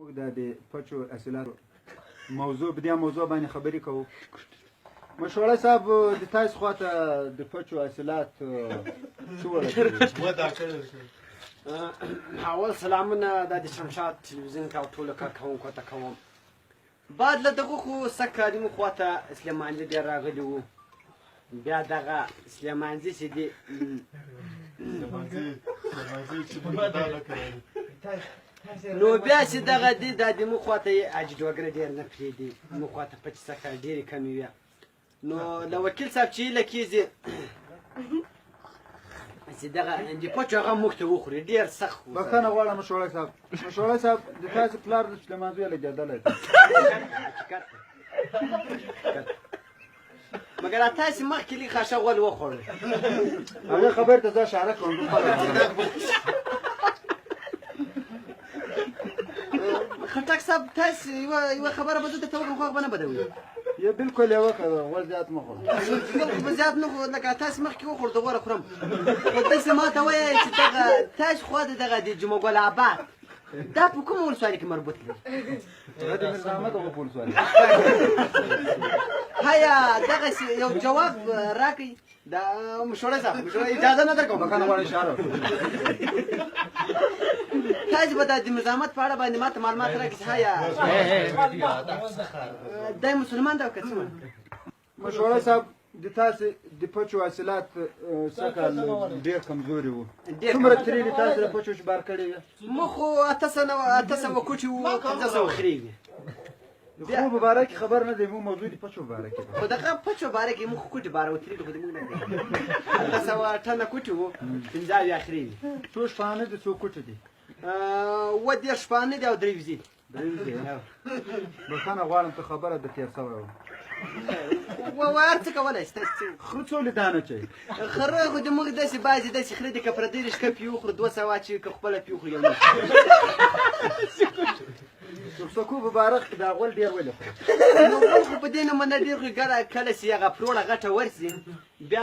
موږ د پچو اصلاح موضوع په دې موضوع باندې خبرې کوو. مشوره صاحب، د تاسو خواته د پچو اصلاحات څه ورسېږي؟ اول سلامونه د شمشاد تلویزیون او ټولو کارکوونکو ته کوم. بعد له دغه خو سږ کال مو خواته سلیمانځي ډېر راغلي وو. بیا دغه سلیمانځي چې دي، نو بیا چې دغه دي، دا د مو خواته یې حاجي ډوګره ډېر نه پرېږدي. مو خواته پچې سږ کال ډېرې کمې وې. نو له وکیل صاحب چې هیله کېږي چې دغه د پچو هغه موږ ته وخوري، ډېر سخت و. بخښنه غواړم مشوره صاحب. مشوره صاحب، د تاسو پلار د سلیمانځي لګېدلی دی. حقیقت مګر تاسې مخکې لږ خاشه غول وخوړل. هغه خبر ته زه اشاره کوم. خټک صاحب، تاسې یوه خبره به زه درته وکړم، خو هغه به نه بدوي. یه بالکل یې وکړه، غول زیات مه خوره. غول خو به زیات نه خو، لکه تاسې مخکې وخوړ، د غوره خورم. خو داسې ما ته وایه چې دغه تاسې خوا د دغه د جمعه ګل آباد دا په کومه ولسوالي کې مربوط دی؟ هغه د میرزا احمد هغه په ولسوالي. هيا دغسې یو جواب راکړئ. دا مشوره صاحب، مشوره اجازه نه درکوم. بخښنه غواړم، اشاره وکړه. تاسې به د مزاحمت په اړه باندې ماته معلومات راکړئ چې هيا دی مسلمان دی او که څه؟ مشوره صاحب، د تاسو د پچو حاصلات سږ کال ډېر کمزوري وو. څومره ترېلې تاسو د پچو چې بار کړې وې؟ موږ خو 800 کوټې وو، 500 خرې وې. د خرو په باره کې خبر نه دی، موږ موضوع د پچو باره کې. خو دغه پچو باره کې موږ خو کوټې باره وو، ترېلې خو دې موږ نه دی. 800 ټنه کوټې وو، 75 خرې وې. څو شپانه دي، څو کوټې دي؟ 37 شپانه دي او درې وزې دي. درې وزې. بخښنه غواړم که خبره د تېر سوی وم. و هر څه کولی شي تاسو. خره څو لیدانه چوي؟ خره خو دې موږ داسې بعضې داسې خره دي، که پردۍ رشکه پې وخورو 200 اچوي، که خپله پې وخورو یو نه. سکو په باره کې دا غول ډېر ولې خوري؟ نو غول خو په دې نمونه ډېر خوري، کله چې هغه پروړه غټه ورسي بیا.